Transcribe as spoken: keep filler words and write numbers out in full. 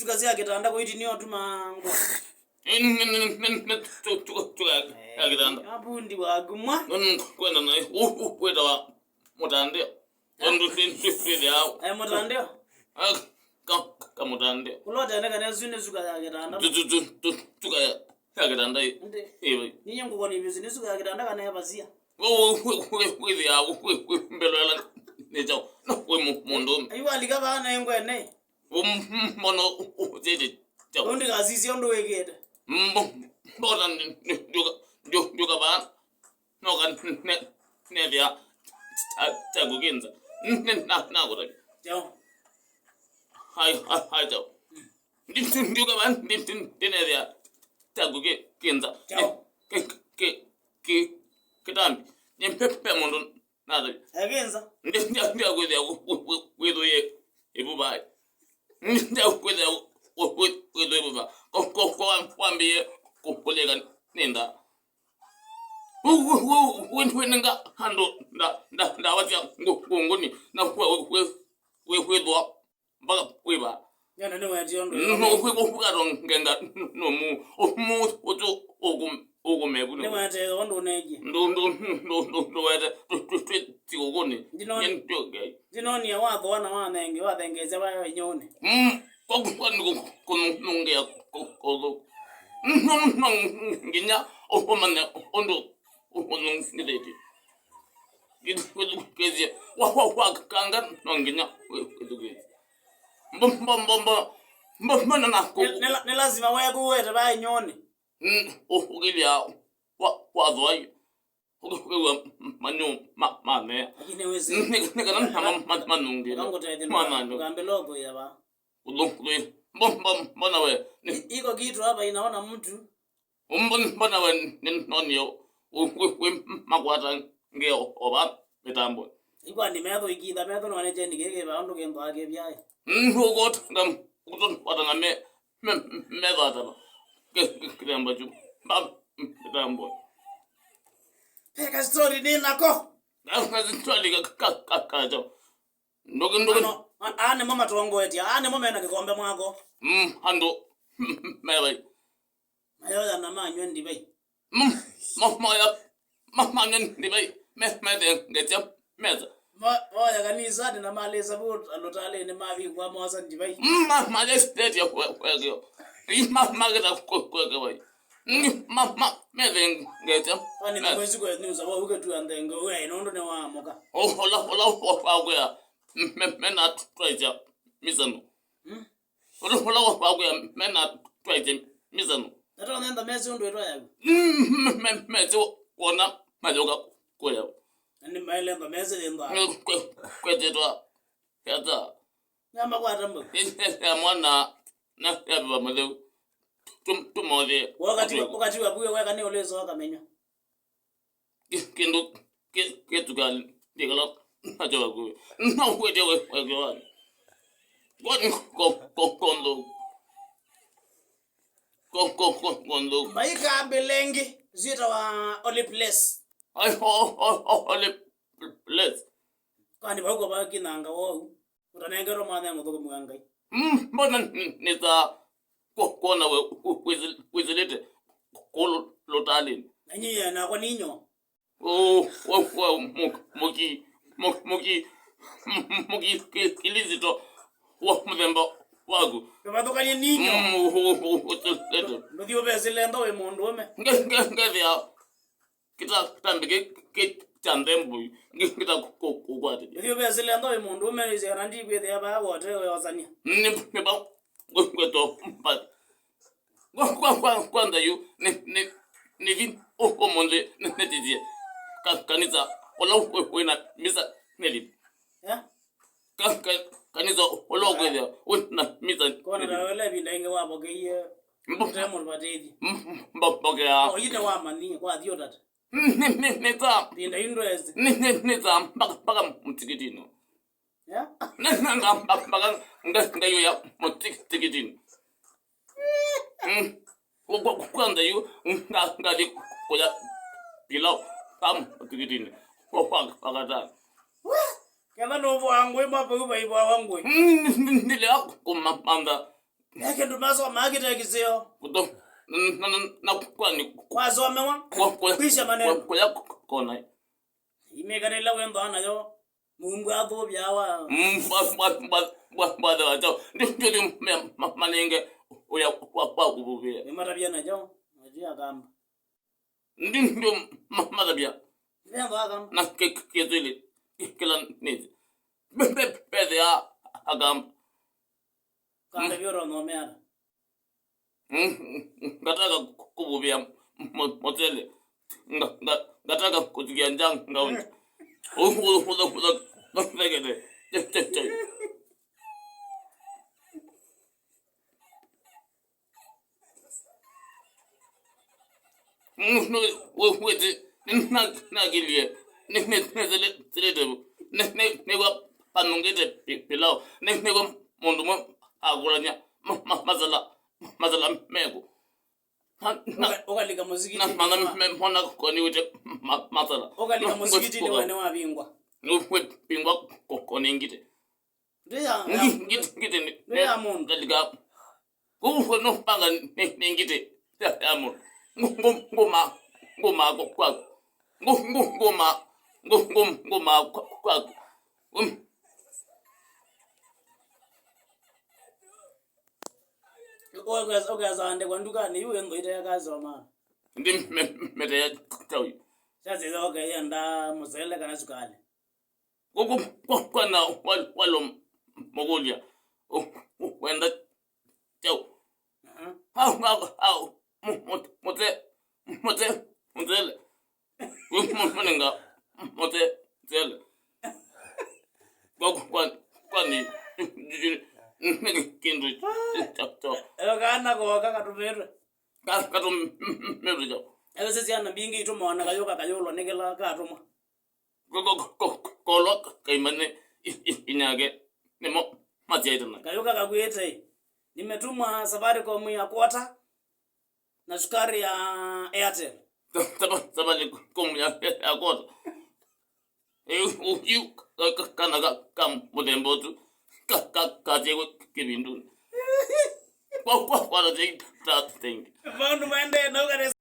Tuka sya kĩtanda kwa iti nĩo tũmango. Nĩ, nĩ, nĩ, nĩ, nĩ, tu, tu, tu, ya, ya kĩtanda. Abundi waku mwa. Nĩ, nĩ, kwenda na, u, u, wĩtawa mũtandĩa. Tondũ twĩ, twĩ, twĩthĩawa. Eh, mũtandĩa. Ah, ka, ka, kamũtandĩa. Kũla ũtendeka nĩ su nĩ suka ya kĩtanda. Tu, tu, tu, tu, tuka ya, ya kĩtanda ĩ. Ndi. Ĩ, vai. Ninyie ngũkwa nĩ mbisu nĩ suka ya kĩtanda kana ya vasia. Wĩthĩawa wĩ, wĩ, wĩ mbelo ĩla nĩ kyaũ. No, wĩ mũ-, mũndũ. Ayu alika vaa na engwene. Mbono ũtete kyaũ. Ũndĩ kasisya ũndũ wĩkĩte. Mbo-, mbona ndi-, ndi-, ndiũka, ndiũ-, ndiũka vaa. Noka ne-, nethĩa kyakũkĩnza. Ne-, na-, nakũtavya. Kyaũ. Hai, hai, hai, kyaũ. Ndi-, ndi-, ndiũka vaa, ndi-, ndi-, ndinethĩa kyakũkĩnza. Kyaũ. Kĩ-, kĩ-, kĩ-, kĩ-, kĩtambi. Nye mpe-, mpe mũndũ Natharia. Evinza. Ndi-, ndi-, ndiakwĩthĩa wĩ-, wĩ-, wĩ-, wĩthũie ĩvuva. Ndiakwĩthĩa wĩ-, wĩ-, wĩthũie ĩvuva. Ko-, ko-, ko-, wambĩĩe kũ-, kũlĩka nĩ nda. Wĩ-, wĩ-, wĩ-, wĩ-, wĩnenga andũ nda-, nda-, ndawa sya ngũ-, ngũngũni na wĩ-, wĩ-, wĩ-, wĩthũa mpaka kwĩva. Nyana nĩwetie ũndũ. No, kwĩ, kwĩ, kwĩkatongenga no mu, mu, ũtu, ũkũ-, ũkũmevu nĩ. Nĩwetee ũndũ ũneekie. Ndũ, ndũ, ndũ, ndũ, ndũwete, tũ, tũ, twĩ sikũkũnĩ. Ndinoni-, nye ndio Ngai. Ndinonie wathũa na wathenge, wathengeesya vaya inyũnĩ. Mm, kwa, kwa, kwa, kũnũngĩa kũ-, kũthũ. No, no, nginya ũmanye ũndũ ũnũngĩthĩtye. Kĩthukĩĩsye. Wa, wa, wa, kanga no nginya wĩ-, wĩthukĩĩsye. Mbo, mbo, mbo, mbo, mbo, mbo, na, na, kũ- Nĩ, nĩ la-, nĩ lazima weku wete vaa inyũnĩ. Mm, ũ-, ũkĩlya wa, wa thwai. Ũkĩ-, ũkĩw'a manyũ ma, ma mea. Lakini wĩsĩ. Nĩ, nĩ kana na ma, ma, manungi. Ũkangũtethya. Mwana ndio. Ũkambĩla ũthũĩa vaa. Kũthũ, kũthũ. Mbo, mbo, mbona we? Ni- I-, iko kitu hapa inaona mtu. Mbo, mbona we ni-, nonie u-, wĩ, wĩ makwata ngeo o va mĩtambo. Ikwani metho ikitha metho none kyeni kĩkĩ va ũndũ kĩndũ akĩvyaĩ. Nũkotanga kũtwatana me, me, metho atano. Kĩ, kĩ, kĩthemba kyu. Mba, mĩtambo. Peka story nĩ nako. Na, na story ka, ka, ka, ka, kyo. Nduki, nduki. Ano, a-, aa nĩmo matongoetye, aa nĩmo mena kĩkombe mwako. Mm, andũ, mm, me vai. Mayoya na manywe ndivai. Mm, ma-, maya, ma-, manywe ndivai, me-, methengetya mesa. Ma-, moya kanisani na malĩsa vu alũtalĩnĩ mavikwa mosa ndivai. Mm, ma-, malestetya kwe-, kwekeo. Ĩ, ma-, makĩta kwe-, kwekewai. Mm, ma-, ma-, methengetya. Kwani na mwezi kwenyu sawa uke tu andenge, uwe nũndũ nĩ waamũka. O-, ola, ola, o-, wakwĩa. Me-, me-, mena twaisya misano. Mm. Ũla, ũla wakwĩa mena twaisye misano. Natonya ntha mesĩ ũndũ ĩtwa yaku. Mm, me-, me-, mesĩ wona mayoka kũya. Na nĩ maĩle ntha mesĩ yĩ ntha. Kwe-, kwetĩtwa yata. Namakwata mbau. Ya mwana na yavĩva mũtheu. Tum-, tumothie. Wakatiwa, wakatiwa buwe weka nĩ ũlĩso akamenywa. Kĩ-, kĩndũ kĩ-, kĩtuka ndikala nakyo vakuvi. No kwĩtya we-, wekewani. Kwani ko-, ko-, konthu. Ko-, ko-, ko-, konthu. Maika mbĩlengi, syĩtawa Holy Place. Ai, ho-, ho-, ho-, Holy Place. Kwani vau kwa vakinanga wou. Ũtanengerwe mwanya mũthũkũmi wa Ngai. Mm, mbona n-, nĩsaa kwo-, kwona we wĩ-, wĩsĩ-, wĩsĩlĩte kũũ lũtalĩnĩ? Na nyie nakwa ninyo. Ũ, we, we, mũ-, mũki, mũ-, mũki, mũ-, mũki kĩ-, Kĩlĩsĩto wa mũthemba waku. Ndũvathũkany'e ninyo. Mm, ũ, ũ, ũ, wĩsĩlĩte. Ndũthi ũvesĩle ntho wĩ mũndũũme. Nge-, nge-, ngethĩa Kĩta-, kĩtambi kĩ, kĩ kya nthembo yu, ngĩ-, ngĩta kũ-, kũ-, kũkwatĩthya. Ĩthyĩ ũvesĩle ntho wĩ mũndũũme, nĩsĩ kana ndikwĩthĩa vaa wote weosania. Nĩ, nĩ va ngwĩtwa mbathi. Kwa, kwa, kwa, kwanza yu, nĩ, nĩ, nĩthi ũ-, ũmũnthĩ, nĩ, nĩtĩthye ka-, kanisa ũla wĩ, wĩna misa nĩthi. Ya? Ka-, ka-, kanisa ũla ũkwĩthĩa wĩ na misa. Kona ta wele ĩvinda ĩngĩ wavokeie. Mbo-, ũte mũvatĩthye. Mbo-, mbo-, mbokea. O, ine wamanyie, kwathi ũtata. Nĩ, nĩ, nĩ ta. Ĩvinda yu ndwesĩ. Nĩ, nĩ, nĩ ta mpaka, mpaka mũtikitinĩ. Ya? Nĩ, nĩ, nĩ ta mpaka, mpaka nga-, ngaĩũya mũtikitinĩ. Mm. Kwa, kwa, kwanza yu, nga-, ngathi kũya pilau, kam, tikitinĩ. Kwa, kwa, kwa katano. Ketha nũvũa ngũĩ, mapau vaivũawa ngũĩ. Mm, ndilea kũmamantha. Nĩ kĩndũ masomaa kĩte kĩseo. Kũtho, na, na, na, na kwani. Kwasomewa. Kwa, kwa, kwisha maneno. Kwa, kwa ya kona. Imĩkanĩla wendo nayo. Mumbu athũvyawa. Mm, ba, ba, ba, ba, ba, ba, ba, ndi, ndi, ndi, me, ma, manenge, ũya, kwa, kwa kũvũvĩa. Nĩmatavya nayo. Najua kamba. Ndi, ndi, ma, matavya. Nĩmethwa kamba. Na ke, ke, ketwĩlĩ, ke, kĩla nĩthĩ. Be, be, be, ya, akamba. Kanda vyoro no meana. Mm, ngataka kũvũvĩa mo-, motele. Nga-, nga-, ngataka kũtikia nja ngaunja. Ũtha, ũtha, ũtha, ũtha, ũthekete. Che, che, che. Mm, no, we, wĩtĩ, nĩ, na, nakilie. Nĩ, nĩ, nĩ, tele, tele, tele. Nĩ, nĩ, nĩw'a panungĩte pi-, pilau. Nĩ, nĩw'a mũndũ mwe akũlany'a ma, ma, masala, masala mekũ. Na, na, ũka-, ũkalika mũsikiti na, mana me, mona koniwĩte ma, masala. Ũkalika mũsikiti nĩ wene wavingwa. Nĩ, we, vingwa ko, koningite. Ndĩ ya, ya, ngiti, ngiti nĩ, ndĩ ya mũndũ. Ngalika. Kũu no panga nĩ, nĩ ngiti ya, ya mũndũ. Ngũ, ngũ, ngũma, ngũma kwa, kwa. Ngũ, ngũ, ngũma, ngũ, ngũ, ngũma kwa, kwa. Um. Ũkesa, ũkesa andĩkwa ndukanĩ, yu ĩndũ ĩteka kasoma. Ndi me, me, mete ya tau. Sasa izo ũkeyenda mũsele kana sukali. Kũkũ kwa, kwa na wal-, walo mũkũlya. Ũ, ũ, wenda chao. Aha. Au, au, au, mu-, mu-, mũte, mũte, mũtele. Ũ, mu-, mũnenga, mũte, mũtele. Kwa, kwa, kwa ni, nĩ kĩndũ cha, cha. Eo kana koka katũmĩtwe. Ka, katũmĩtwe chao. Eo sisi ana mbingĩ itũmona kayũka kayũlwa nĩ kĩla katũmwa. Ko-, ko-, ko-, ko-, kolwa kaimane i-, i-, inyake nĩmo masyaĩtana. Kayũka kakwĩte, "Nimetumwa Safaricom ya kwota na sukari ya Airtel." Sa-, Safa-, Safaricom ya, ya kwota. Ĩ, ũ, yu, ka-, ka-, kana ka, ka mũthemba ũtu, ka, ka, kasyaiwe kĩvindunĩ. Kwa, kwa, kwa, ta, ta, ta, ta, ta. Maũndũ maendee na ũkare